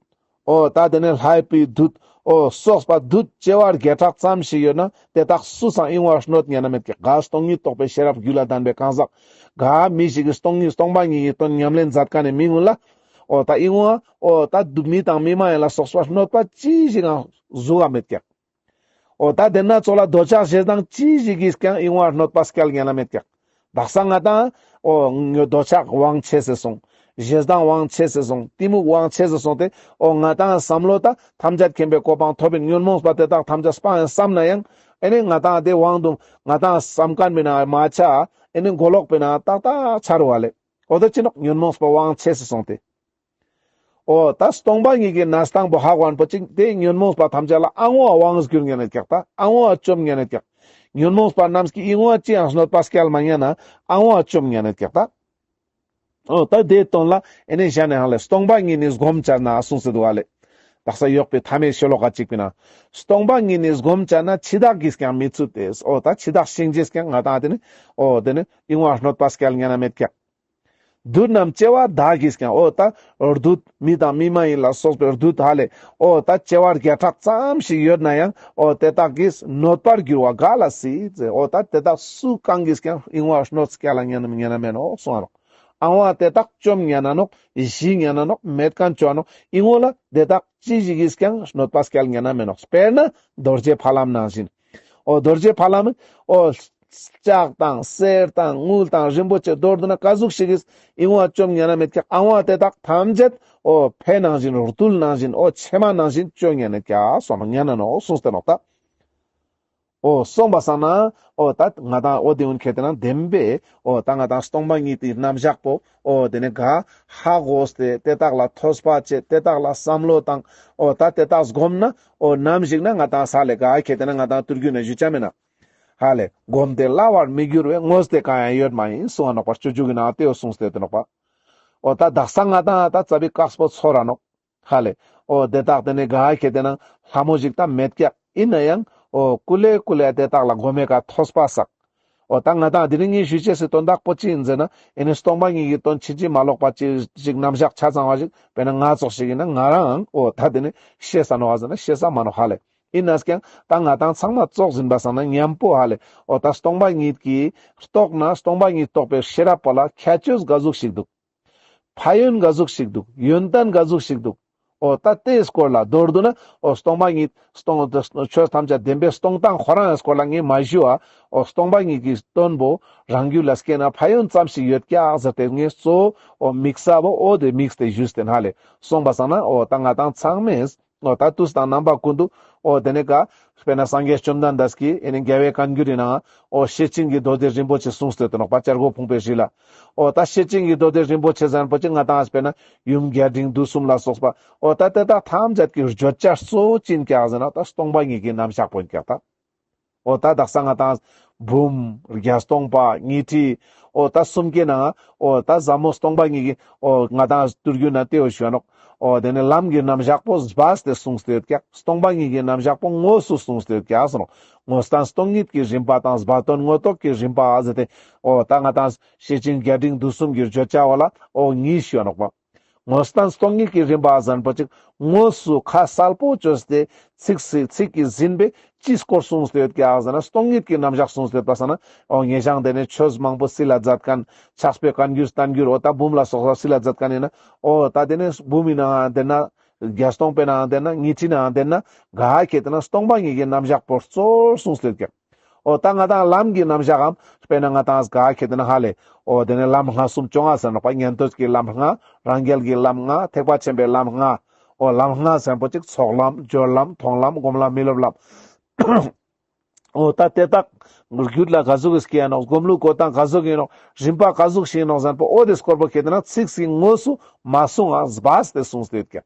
འོ་ད་དེ་ནས་ལྷའི་བུའི་བདུད། འོ་སོགས་པ་བདུད་བྱེ་བ་བརྒྱ་ཕྲག་ཙམ་ཞིག་ཡོད་ན་དེ་དག་སུ་སང་ཨིན་བ་གནོད་ཉན་ན་མེད་ཀྱག། ག་སྟོང་ཉིད་རྟོགས་པའི་ཤེས་རབ་རྒྱུད་ལ་ལྡན་པའི་གང་ཟག། ག་མི་ཞིག་གིས་སྟོང་ཉིད་སྟོང་པ་ཉིད་ཀྱི་དོན་ཉམས་ལེན་མཛད་མཁན་ནི་མི་ངུན་ལ། འོ་ད་ཨིན་བ་འོ་ད་མི་དང་མི་མ་ཡིན་ལ་སོགས་པ་གནོད་པ་ཅི་ཞིག་ཡང་ཟུག་ག་མེད་ཀྱག། འོ་ད་དེ་ན་ཙོགས་ལ་འདོད་ཆགས་ཞེ་སྡང་ཅི་ཞིག་གིས་ཀྱང་ཨིན་བ་གནོད་པ་སྐྱལ་ཉན་ན་མེད་ཀྱག། དག་ས་ང་དང་འོ་འདོད་ཆགས་དབང་ཆེ་སེ་སོང་། ཞེ་སྡང་དབང་ཆེ་སེ་སོང་། གཏི་མུག་དབང་ཆེ་སེ་སོང་སྟེ་འོ་ང་དང་བསམ་བློ་ད་ཐམས་ཅད་མཁྱེན་པའི་གོ་འཕང་ཐོབ་པའི་ཉོན་མོངས་པ་དེ་དག་ཐམས་ཅད་སྤང་ཡང་བསམ་ན་ཡང་ཨེ་ནི་ང་དང་དེ་དབང་དུ་ང་དང་བསམ་མཁན་པའི་ནང་མ་ཆ། ཨེ་ནི་མགོ་ལོག་པའི་ནང་ཏག་ཏག་ཆ་རུ་བ་ལེ། འོ་ད་ཅི་ནོག་ཉོན་མོངས་པ་དབང་ཆེ་སེ་སོང་སྟེ། འོ་ད་སྟོང་པ་ཉིད་ཀྱི་གནས་སྟངས་པོ་ཧ་གོ་ཁན་པོ་ཅིག་དེ་ཉོན་མོངས་པ་ཐམས་ཅད་ལ་ཨ་ངོ་ཨ་དབང་བསྒྱུར་ཉན་ནད་ཀྱག། ད་ཨ་ངོ་ཨ་བཅོམ་ཉན་ནད་ཀྱག། ཉོན་མོངས་པ་རྣམས་ཀྱིས་ཨི་ངོ་ཨ་ཅི་ཡང་གནོད་པ་སྐྱལ་མ་ཉན་ན་ཨ་ངོ་ཨ་བཅོམ་ཉན་ནད་ཀྱག་ད། འོ་ད་དེའི་དོན་ལ་ཨེ་ནི་གཞན་ནས་ཧང་ལས་སྟོང་པ་ཉིད་ནི་སྒོམ་བྱ་ན་གསུངས་སེ་འདུག་ག་ལེ། དག་ས་ཡོག་པའི་ཐ་མའི་ཤོ་ལོ་ཀ་གཅིག་པའི་ནང་། སྟོང་པ་ཉིད་ནི་སྒོམ་བྱ་ན་འཆི་བདག་གིས་ཀྱང་མི་ཚུགས་ཏེ། འོ་ད་འཆི་བདག་གཤིན་རྗེས་ཀྱང་ང་དང་དེ་ནི་འོ་དེ་ནི་ཨི་ངོ་ཨ་གནོད་པ་སྐྱལ་ཉན་ན་མེད་ཀྱག། བདུད་རྣམས་བྱེ་བ་དག་གིས་ཀྱང་། འོ་ད་བདུད་མི་དང་མི་མ་ཡིན་ལ་སོགས་པའི་བདུད་ཧ་ལེ། འོ་ད་བྱེ་བ་བརྒྱ་ཕྲག་ཙམ་ཞིག་ཡོད་ན་ཡང་། འོ་དེ་དག་གིས་གནོད་པར་འགྱུར་བ་ག་ལ་སྲིད་ཟེར། འོ་ད་དེ་དག་སུ་གང་གིས་ཀྱང་ཨིན་བ་གནོད་སྐྱེལ་ལ་ཉན་ནམ་ཉན་ན་མེད་ནོག་གསུང་ང་ནོག། ཨ་བ་དེ་དག་བཅོམ་ཉན་ན་ནོག། ཞི་ཉན་ན་ནོག། མེད་མཁན་བཅོ་ནོག། ཨིན་བ་ལ་དེ་དག་ཅི་ཞིག་གིས་ཀྱང་གནོད་པ་སྐྱེལ་ཉན་ན་མེད་ནོག། དཔེར་ན་རྡོ་རྗེ་ཕ་ལམ་ནང་བཞིན། འོ་རྡོ་རྗེ་ཕ་ལམ། འོ་ལྕགས་དང་གསེར་དང་དངུལ་དང་རིན་པོ་ཆེ་མདོར་བསྡུ་ན་ག་ཟུག་ཞིག་གིས་ཨིན་བ་བཅོམ་ཉན་ན་མེད་ཀྱག། ཨ་བ་དེ་དག་ཐམས་ཅད་འོ་ཕེ་ནང་བཞིན་རྡུལ་ནང་བཞིན་འོ་ཕྱེ་མ་ནང་བཞིན་བཅོ་ཉན་ན་ཀྱག་གསུངས་ཏེ་ནོག་ད། འོ་གསུངས་པ་སང་ན་འོ་ད་ང་དང་འོ་དེ་ཀུན་ཁྱེར་ཏེ་ན་བདེན་པས་འོ་ད་ང་དང་སྟོང་པ་ཉིད་དེ་རྣམ་གཞག་པོ་འོ་དེ་ནི་ག་ཧ་གོ་སྟེ་དེ་དག་ལ་ཐོས་པ་བྱེད། དེ་དག་ལ་བསམ་བློ་བཏང་། འོ་ད་དེ་དག་སྒོམ་ན་འོ་ནམ་ཞིག་ན་ང་དང་ས་ལེ་ག་ཁྱེར་ཏེ་ན་ང་དང་དུས་རྒྱུན་ན་ཞུ་ཆ་མེད་ན། ཧ་ལེ། བསྒོམས་ཏེ་སླ་བར་མི་འགྱུར་བས། དངོས་དེ་གང་ཡང་ཡོད་མ་ཡིན། གསུང་ང་ནོག་པ། སྤྱོད་འཇུག་གི་ནང་དེ་འོ་གསུངས་ཏེ་ཡོད་དེ་ནོག་པ། འོ་ད་དག་ས་ང་དང་ད་ཙ་པིག་དཀགས་པོ་ཚོར་ར་ནོག། ཧ་ལེ། འོ་དེ་དག་དེ་ནི་ག་ཁྱེར་ཏེ་ན་ལྷ་མོ་ཞིག་ད་མེད་ཀྱག། ཨིན་ན་ཡང་འོ་ཀུ་ལེ་ཀུ་ལེ་དེ་དག་ལ་གོ་མའི་ཀ་ཐོས་པ་བསགས། འོ་ད་ང་དང་དེ་རིང་ངས་ཞུ་ཅེས་སི་དོན་དག་པོ་ཅི་ཡིན་ཟེར་ན། ཨེ་ནི་སྟོང་པ་ཉིད་ཀྱི་དོན་ཕྱིན་ཅི་མ་ལོག་པ་ཅིག་རྣམ་གཞག་ཆ་ཚང་བ་ཞིག། དཔེར་ན་ང་ཙོགས་ཤིག་ཡིན་ན་ང་རང་འོ་ད་དེ་ནི་ཤེས་ས་ནོག་ཟེར་ན་ཤེས་ས་མ་ནོག་ཧ་ལེ། ཡིན་ན་ཀྱང་ད་ང་དང་ཚང་མ་ཙོགས་ཡིན་པ་སང་ན་མཉམ་པོ་ཧ་ལེ། འོ་ད་སྟོང་པ་ཉིད་ཀྱི་རྟོགས་ན་སྟོང་པ་ཉིད་རྟོགས་པའི་ཤེས་རབ་པོ་ལ་ཁྱད་ཆོས་ག་ཟུག་ཞིག་འདུག། ཕན་ཡོན་ག་ཟུག་ཞིག་འདུག། ཡོན་ཏན་ག་ཟུག་ཞིག་འདུག། འོ་ད་དེའི་སྐོར་ལ་མདོར་བསྡུ་ན་འོ་སྟོང་པ་ཉིད་སྟོང་ཆོས་ཐམས་ཅད་བདེན་པའི་སྟོང་སྟངས་ཁོ་རང་ཡི་སྐོར་ལ་ངས་མ་ཞུ་བ། འོ་སྟོང་པ་ཉིད་ཀྱི་དོན་པོ་རང་རྒྱུད་ལ་སྐྱེས་ན་ཕན་ཡོན་ཙམ་ཞིག་ཡོད་ཀྱག་ཟེར་ཏེ་ངས་གཙོ་བོ་འོ་དམིགས་ས་བོ་འོ་དེ་དམིགས་ཏེ་ཞུས་ཏེ་ཧ་ལེ། གསུངས་པ་སང་ན་འོ་ད་ང་དང་ཚང་མས་འོ་ད་དུས་དང་རྣམ་པ་ཀུན་ཏུ་འོ་དེ་ནི་ག་དཔེར་ན་སངས་རྒྱས་བཅོམ་ལྡན་འདས་ཀྱིས་ཨེ་ནི་རྒྱལ་བའི་བཀའ་འགྱུར་ཡིན་ནའང་འོ་ཤེར་ཕྱིན་གྱི་མདོ་སྡེ་རིན་པོ་ཆེ་གསུངས་ཏེ་ཡོད་དེ་ནོག་པ། བྱ་རྒོད་ཕུང་པོའི་རི་ལ། འོ་ད་ཤེར་ཕྱིན་གྱི་མདོ་སྡེ་རིན་པོ་ཆེ་ཟེར་མཁན་པོ་ཅིག་ང་དང་དཔེར་ན་ཡུམ་རྒྱས་འབྲིང་བསྡུས་གསུམ་ལ་སོགས་པ། འོ་ད་དེ་དག་ཐམས་ཅད་ཀྱི་བརྗོད་བྱ་གཙོ་བོ་ཅི་ཡིན་ཀྱག་ཟེར་ན་ད་སྟོང་པ་ཉིད་ཀྱི་རྣམ་གཞག་པོ་ཡིན་ཀྱག་ད། འོ་ད་དག་ས་ང་དང་འབུམ། བརྒྱད་སྟོང་པ། ཉི་ཁྲི། འོ་ད་གསུམ་ཀའི་ནང་འོ་ད་ཟབ་མོ་སྟོང་པ་ཉིད་ཀྱི་འོ་ང་དང་དུས་རྒྱུན་ན་དེ་འོ་ཞུ་ནོག། འོ་དེ་ནི་ལམ་གྱི་རྣམ་གཞག་པོ་སྦས་ཏེ་གསུངས་ཏེ་ཡོད་ཀྱག། སྟོང་པ་ཉིད་ཀྱི་རྣམ་གཞག་པོ་དངོས་སུ་གསུངས་ཏེ་ཡོད་ཀྱག་ཟེར་ནོག། དངོས་བསྟན་སྟོང་ཉིད་ཀྱི་རིམ་པ་དང་སྦས་དོན་དངོས་རྟོགས་ཀྱི་རིམ་པ་ཟེར་ཏེ། འོ་ད་ང་དང་ཤེར་ཕྱིན་རྒྱས་འབྲིང་བསྡུས་གསུམ་གྱི་བརྗོད་བྱ་བོ་ལ་འོ་གཉིས་ཞུ་ནོག་པ། དངོས་བསྟན་སྟོང་ཉིད་ཀྱི་རིམ་པ་ཟེར་མཁན་པོ་ཅིག་དངོས་སུ་ཁ་གསལ་པོ་བཅོས་ཏེ་ཚིག་སི་ཚིག་གིས་ཟིན་པའི་ཅི་སྐོར་གསུངས་ཏེ་ཡོད་ཀྱག་ཟེར་ན། སྟོང་ཉིད་ཀྱི་རྣམ་གཞག་གསུངས་ཏེ་ཡོད་པ་སང་ན་འོ་ཉེ་ཞང་དེ་ནི་ཆོས་མང་པོ་སིལ་ལ་མཛད་མཁན་ཕྱག་དཔེ་བཀའ་འགྱུར་བསྟན་འགྱུར་འོ་ད་འབུམ་ལ་སོགས་པ་སིལ་ལ་མཛད་མཁན་ཡིན་ན། འོ་ད་དེ་ནི་འབུམ་ཡིན་ནའང་དེ་ན་བརྒྱད་སྟོང་པའི་ནང་དེ་ན་ཉི་ཁྲིའི་ནང་དེ་ན་ག་ཁྱེར་ཏེ་ན་སྟོང་པ་ཉིད་ཀྱི་རྣམ་གཞག་པོ་གཙོར་གསུངས་ཏེ་ཡོད་ཀྱག། འོ་ད་ང་དང་ལམ་གྱི་རྣམ་གཞག་གམ་དཔེར་ན་ང་དང་ག་ཁྱེར་ཏེ་ན་ཧ་ལེ། འོ་དེ་ནི་ལམ་ལྔ་གསུམ་བཅོ་ལྔ་ཟེར་ནོག་པ། ཉན་ཐོས་ཀྱི་ལམ་ལྔ། རང་རྒྱལ་གྱི་ལམ་ལྔ། ཐེག་པ་ཆེན་པོའི་ལམ་ལྔ། འོ་ལམ་ལྔ་ཟེར་མཁན་པོ་ཅིག་ཚོགས་ལམ། སྦྱོར་ལམ། མཐོང་ལམ། སྒོམ་ལམ། མི་སློབ་ལམ། འོ་ད་དེ་དག་རྒྱུད་ལ་ག་ཟུག་གི་སྐྱེ་ཡ་ནོག། སྒོམ་ལུགས་གོ་སྟངས་ག་ཟུག་ཡིན་ནོག། རིམ་པ་ག་ཟུག་ཞིག་ཡིན་ནོག་ཟེར་མཁན་པོ་འོ་དེ་སྐོར་པོ་ཁྱེར་ཏེ་ན་ཚིག་ཟིན་དངོས་སུ་མ་གསུངས་ཨ་སྦས་ཏེ་གསུངས་ཏེ་ཡོད་ཀྱག།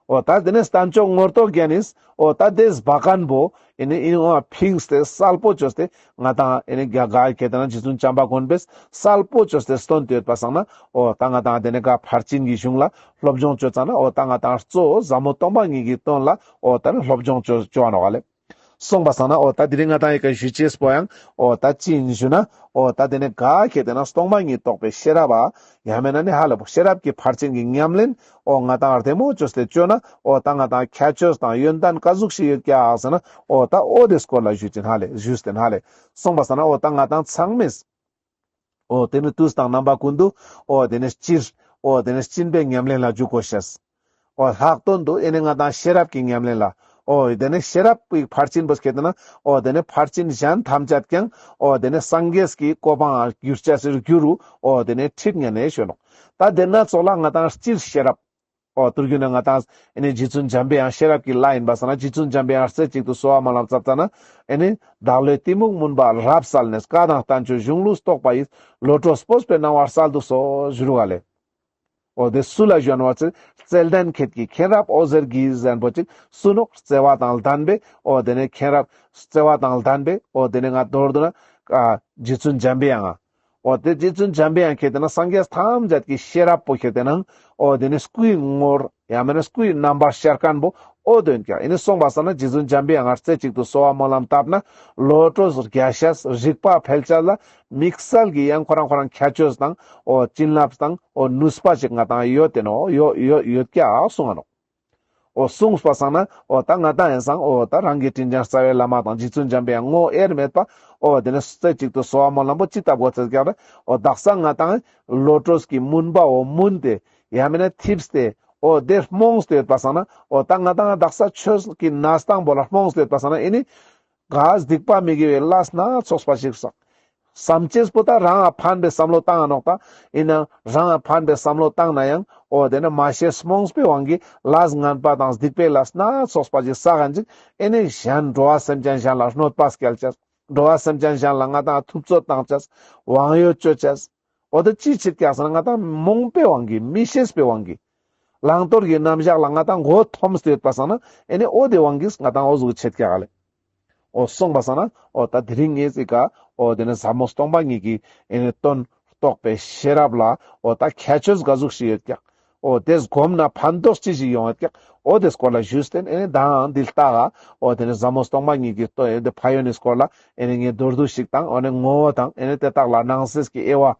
འོ་ད་དེ་ནས་བསྟན་བཅོས་ངོ་རྟོགས་རྒྱན་ནི་འོ་ད་དེ་སྦས་མཁན་པོ་ཨེ་ནི་ཨིན་ནོག་ཕིངས་ཏེ་གསལ་པོ་བཅོས་ཏེ་ང་དང་ཨེ་ནི་ག་ག་ཁྱེར་ཏེ་ན་རྗེ་བཙུན་བྱམས་པ་མགོན་པོས་གསལ་པོ་བཅོས་ཏེ་སྟོན་ཏེ་ཡོད་པ་སང་ན། འོ་ད་ང་དང་དེ་ནས་ག་ཕར་ཕྱིན་གྱི་གཞུང་ལ་སློབ་སྦྱོང་བཅོ་ཙ་ན་འོ་ད་ང་དང་གཙོ་བོ་ཟབ་མོ་སྟོང་པ་ཉིད་ཀྱི་དོན་ལ་འོ་ད་ནི་སློབ་སྦྱོང་བཅོ་བཅོ་བ་ནོག་ལེ། གསུངས་པ་སང་ན་འོ་ད་དེ་རིང་ང་དང་ཡི་གེ་ཞུ་ཅེས་པོ་ཡང་འོ་ད་ཅི་ཡིན་ཞུ་ན། འོ་ད་དེ་ནས་ག་ཁྱེར་ཏེ་ན་སྟོང་པ་ཉིད་རྟོགས་པའི་ཤེས་རབ་ཨ་ཡང་མེད་ན་ནི་ཧ་ལ་པོ་ཤེས་རབ་ཀྱི་ཕར་ཕྱིན་གྱི་ཉམས་ལེན་འོ་ང་དང་བདེ་མོ་བཅོས་ཏེ་བཅོ་ན་འོ་ད་ང་དང་ཁྱད་ཆོས་དང་ཡོན་ཏན་ག་ཟུག་ཞིག་ཡོད་ཀྱག་ཟེར་ན། འོ་ད་འོ་དེ་སྐོར་ལ་ཞུས་ཏེ་ཧ་ལེ་ཞུས་ཏེ་ཧ་ལེ། གསུངས་པ་སང་ན་འོ་ད་ང་དང་ཚང་མས་འོ་དེ་ནི་དུས་དང་རྣམ་པ་ཀུན་ཏུ་འོ་དེ་ནི་སྤྱིར་འོ་དེ་ནི་སྦྱིན་པའི་ཉམས་ལེན་ལ་འཇུག་དགོས་ཤེས། འོ་ལྷག་དོན་དུ་ཨེ་ནི་ང་དང་ཤེས་རབ་ཀྱི་ཉམས་ལེན་ལ། འོ་དེ་ནི་ཤེས་རབ་ཀྱི་ཕར་ཕྱིན་པོ་ཁྱེར་ཏེ་ན་འོ་དེ་ནི་ཕར་ཕྱིན་གཞན་ཐམས་ཅད་ཀྱང་འོ་དེ་ནི་སངས་རྒྱས་ཀྱི་གོ་འཕང་འགྱུར་བྱ་ཟེར་རྒྱུ་རུ་འོ་དེ་ནི་ཁྲིད་ཉན་ནས་ཞུ་ནོག། ད་དེ་ན་ཙོགས་ལ་ང་དང་སྤྱིར་ཤེས་རབ། འོ་དུས་རྒྱུན་ན་ང་དང་ཨེ་ནི་རྗེ་བཙུན་འཇམ་པའི་དབྱངས་ཤེས་རབ་ཀྱི་ལྷ་ཡིན་པ་སང་ན་རྗེ་བཙུན་འཇམ་པའི་དབྱངས་རྩེ་གཅིག་ཏུ་གསོལ་བ་སྨོན་ལམ་བཏབ་ཙ་ན་ཨེ་ནི་བདག་བློའི་གཏི་མུག་མུན་པ་རབ་བསལ་ནས། བཀའ་དང་བསྟན་བཅོས་གཞུང་ལུགས་རྟོགས་པ་ཡིས། བློ་གྲོས་སྤོབས་པའི་སྣང་བ་གསལ་དུ་གསོལ་ཞུ་རུ་བ་ལེ། འོ་དེ་སུ་ལ་ཞུ་ནོག་ཟེར་ན་བརྩེ་ལྡན་ཁྱེད་ཀྱི་མཁྱེན་རབ་འོད་ཟེར་གྱིས་ཟེར་མཁན་པོ་ཅིག་གསུངས་ནོག། བརྩེ་བ་དང་ལྡན་པའི་འོ་དེ་ནས་མཁྱེན་རབ་བརྩེ་བ་དང་ལྡན་པའི་འོ་དེ་ནས་ང་མདོར་བསྡུ་ན་ཨ་རྗེ་བཙུན་འཇམ་པའི་དབྱངས་ཨ། འོ་དེ་རྗེ་བཙུན་འཇམ་པའི་དབྱངས་ཁྱེར་ཏེ་ན་སངས་རྒྱས་ཐམས་ཅད་ཀྱི་ཤེས་རབ་པོ་ཁྱེར་ཏེ་ན་འོ་དེ་ནི་སྐུའི་ངོར་ཡང་མེད་ན་སྐུའི་རྣམ་པར་ཤར་མཁན་པོ་འོ་དོན་ཀྱང་ཨེ་ནི་སོང་པ་སང་ན་རྗེ་བཙུན་འཇམ་པའི་དབྱངས་ང་རྩེ་གཅིག་ཏུ་གསོལ་བ་སྨོན་ལམ་བཏབ་ན་བློ་གྲོས་རྒྱས་ཤེས་རིག་པ་འཕེལ་ཤེས་ལ་དམིགས་བསལ་གྱི་ཡང་ཁོ་རང་ཁོ་རང་ཁྱད་ཆོས་དང་འོ་བྱིན་རླབས་དང་འོ་ནུས་པ་ཞིག་ང་དང་ཡོད་དེ་ནོ་ཡོད་ཡོད་ཡོད་ཀྱག་གསུང་ང་ནོག་འོ་གསུངས་པ་སང་ན་འོ་ད་ང་དང་ཡིན་སང་འོ་ད་རང་གི་དྲིན་ཅན་རྩ་བའི་བླ་མ་དང་རྗེ་བཙུན་འཇམ་པའི་དབྱངས་ངོ་དབྱེར་མེད་པ་འོ་དེ་ནི་རྩེ་གཅིག་ཏུ་གསོལ་བ་སྨོན་ལམ་པོ་ཅི་བཏབ་དགོས་ཚེ་ཀྱག་རེ། འོ་དག་ས་ང་དང་བློ་གྲོས་ཀྱི་མུན་པ་འོ་མུན་ཏེ་ཡང་མེད་ན་འཐིབས་ཏེ་འོ་དེ་རྨོངས་ཏེ་ཡོད་པ་སང་ན་འོ་ད་ང་དང་དག་ས་ཆོས་ཀྱི་གནས་སྟངས་པོ་ལ་རྨོངས་ཏེ་ཡོད་པ་སང་ན་ཨེ་ནི་ག་སྡིག་པ་མི་དགེ་བའི་ལས་སྣ་ཚོགས་པ་ཞིག་བསགས། བསམ་ཅེས་པོ་ད་རང་ང་ཕན་པའི་བསམ་བློ་བཏང་ང་ནོག་ད། ཡིན་ནའང་རང་ང་ཕན་པའི་བསམ་བློ་བཏང་ན་ཡང་འོ་དེ་ནི་མ་ཤེས་རྨོངས་པའི་དབང་གིས་ལས་ངན་པ་དང་སྡིག་པའི་ལས་སྣ་ཚོགས་པ་ཞིག་བསགས་ཡིན་ཅིག་ཨེ་ནི་གཞན་འགྲོ་བ་སེམས་ཅན་གཞན་ལ་གནོད་པ་སྐྱེལ་ཅེས། འགྲོ་བ་སེམས་ཅན་གཞན་ལ་ང་དང་ཐུབ་ཚོད་བཏང་ཅེས། དབང་ཡོད་ཅོ་ཅེས། འོ་དེ་ཅི་ཕྱིར་ཀྱག་ཟེར་ན་ང་དང་རྨོངས་པའི་དབང་གིས་མི་ཤེས་པའི་དབང་གིས། བླང་དོར་གྱི་རྣམ་གཞག་ལ་ང་དང་མགོ་འཐོམས་ཏེ་ཡོད་པ་སང་ན་ཨེ་ནི་འོ་དེ་དབང་གིས་ང་དང་འོ་ཟུག་ཆེད་ཀྱག་ལེ། འོ་སོང་པ་སང་ན་འོ་ད་དེ་རིང་ངས་ཅིག་ག་འོ་དེ་ནི་ཟབ་མོ་སྟོང་པ་ཉིད་ཀྱི་ཨེ་ནི་དོན་རྟོགས་པའི་ཤེས་རབ་ལ་འོ་ད་ཁྱད་ཆོས་ག་ཟུག་ཞིག་ཡོད་ཀྱག་འོ་དེ་སྒོམ་ན་ཕན་ཐོགས་ཅི་ཞིག་ཡོང་ཡོད་ཀྱག་འོ་དེ་སྐོར་ལ་ཞུས་ཏེ་ཨེ་ནི་དང་འདི་ལྟ་ག་འོ་དེ་ནི་ཟབ་མོ་སྟོང་པ་ཉིད་ཀྱི་དོན་ཨེ་དེ་ཕན་ཡོན་ནི་སྐོར་ལ་ཨེ་ནི་ངས་མདོར་བསྡུས་ཤིག་དང་འོ་ནི་ངོ་བོ་དང་ཨེ་ནི་དེ་དག་ལ་ནང་གསེས་ཀྱི་དབྱེ་བ།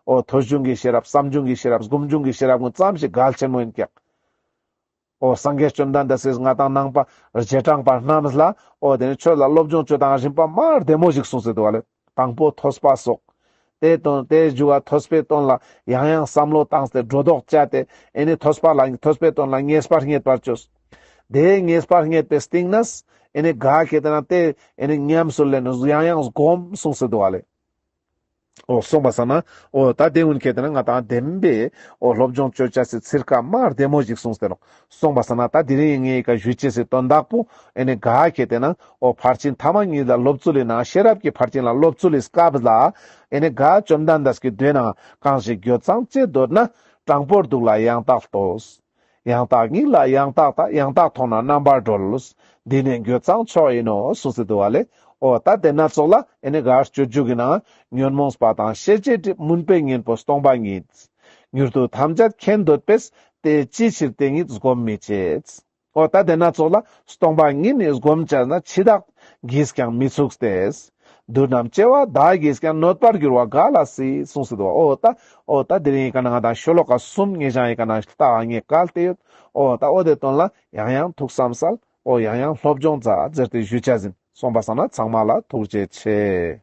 འོ་ཐོས་བྱུང་གི་ཤེས་རབ་བསམ་བྱུང་གི་ཤེས་རབ་སྒོམ་བྱུང་གི་ཤེས་རབ་ཀུན་ཙམ་ཞིག་གལ་ཆེན་མོ་ཡིན་ཀྱག་འོ་སངས་རྒྱས་བཅོམ་ལྡན་འདས་སི་ང་དང་ནང་པ་རྗེས་འབྲང་པ་རྣམས་ལ་འོ་དེ་ནི་ཆོས་ལ་སློབ་སྦྱོང་བཅོ་སྟངས་རིམ་པ་མ་བདེ་མོ་ཞིག་གསུངས་ཏེ་འདུག་ག་ལེ། དང་པོ་ཐོས་པ་སོགས། དེ་དོན་དེ་རྒྱུ་བ་ཐོས་པའི་དོན་ལ་ཡང་ཡང་བསམ་བློ་བཏང་སྟེ་སྒྲོ་འདོགས་བཅད་དེ་ཨེ་ནི་ཐོས་པ་ལ་ཐོས་པའི་དོན་ལ་ངེས་པ་རྙེད་པར་བྱོས། དེ་ངེས་པ་རྙེད་པའི་སྟེང་ནས་ཨེ་ནི་ག་ཁྱེར་ཏེ་ན་དེ་ཨེ་ནི་ཉམས་སུ་ལེན་ནོ་ཡང་ཡང་སྒོམ་གསུངས་ཏེ་འདུག་ག་ལེ། འོ་སོང་པ་སང་ན་འོ་ད་དེ་ཀུན་ཁྱེར་ཏེ་ན་ང་དང་བདེན་པའི་འོ་སློབ་སྦྱོང་བཅོ་ཅེས་སི་ཚིར་ཀ་མ་བདེ་མོ་ཞིག་གསུངས་ཏེ་ནོག་སོང་པ་སང་ན་ད་དེ་རིང་ངས་ཀ་ཞུ་ཅེས་སི་དོན་དག་པོ་ཨེ་ནི་ག་ཁྱེར་ཏེ་ན་འོ་ཕར་ཕྱིན་ཐ་མ་གཉིས་ལ་སློབ་ཚུལ་ལི་ན་ཤེས་རབ་ཀྱི་ཕར་ཕྱིན་ལ་སློབ་ཚུལ་ལི་སྐབས་ལ་ཨེ་ནི་ག་བཅོམ་ལྡན་འདས་ཀྱི་མདོའི་ནང་གང་ཞིག་འགྱོད་ཚངས་བྱེད་འདོད་ན། དྲང་པོར་འདུག་ལ་ཡང་དག་ལྟོས། ཡང་དག་ཉིད་ལ་ཡང་དག་ལྟ། ཡང་དག་མཐོང་ན་རྣམ་པར་གྲོལ། འདི་ནི་འགྱོད་ཚངས་མཆོག་ཡིན་ནོ་གསུངས་ཏེ་འདུག་ག་ལེ། འོ་ད་དེ་ན་ཚོགས་ལ་ཨེ་ནི་ག་སྤྱོད་འཇུག་གི་ནང་ཉོན་མོངས་པ་དང་ཤེས་བྱའི་སྒྲིབ་མུན་པའི་གཉེན་པོ་སྟོང་པ་ཉིད། མྱུར་དུ་ཐམས་ཅད་མཁྱེན་འདོད་པས། དེ་ཅིའི་ཕྱིར་དེ་ཉིད་སྒོམ་མི་བྱེད། འོ་ད་དེ་ན་ཚོགས་ལ་སྟོང་པ་ཉིད་ནི་སྒོམ་བྱས་ན་འཆི་བདག་གིས་ཀྱང་མི་ཚུགས་ཏེ། བདུད་རྣམས་སྐྱེ་བ་བདག་གིས་ཀྱང་གནོད་པར་འགྱུར་བ་ག་ལ་སྲིད་གསུངས་སེ་འདུག་འོ་ད་འོ་ད་དེ་རིང་ཡི་ཀ་ནང་ང་དང་ཤོ་ལོ་ཀ་གསུམ་ངེ་ཞང་ཡི་ཀ་ནང་ལྟ་བ་ངེ་གལ་ཏེ་ཡོད། འོ་ད་འོ་དེ་དོན་ལ་ཡང་ཡང་ཐུགས་བསམ་སལ། འོ་ཡང་ཡང་སློབ་སྦྱོང་མཛད་ཟེར་ཏེ་ཞུ་ཅེས་ཡིན། སོང་པ་སང་ན་ཚང་མ་ལ་ཐུགས་རྗེ་ཆེ།